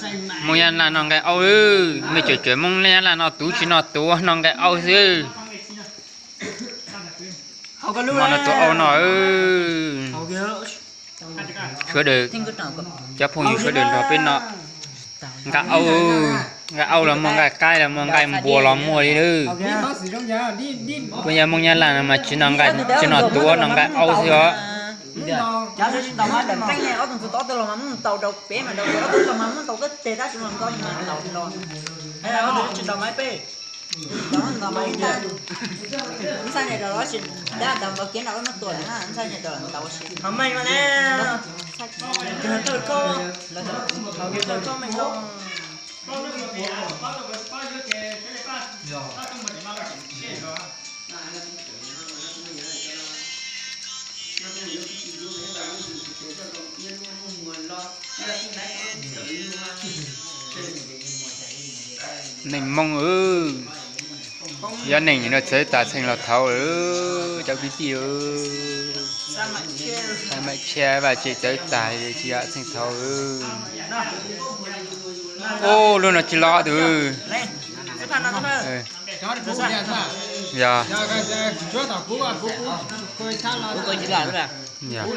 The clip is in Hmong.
Hmoob Nyab Laj noj nqaij aub, mej tseem tseem Hmoob Nyab Laj no tuv tsis noj tuv, noj nqaij aub xwb. Hmoob no tuv aub no, sawv daws, cov phooj ywg sawv daws nrog peb noj nqaij aub, nqaij aub los muaj, nqaij qaib los muaj, nqaij npua los muaj li lawm. Kuv yog Hmoob Nyab Laj no mas tsis noj nqaij, tsis noj tuv, noj nqaij aub xwb os. Neej Hmoob, yog neej no txawv tas txheej los thaud, cov kwv tij. Vaj tse txawv tas tsis yog txheej thaud. Ub, lub no tsis los tus. Yog. Yog.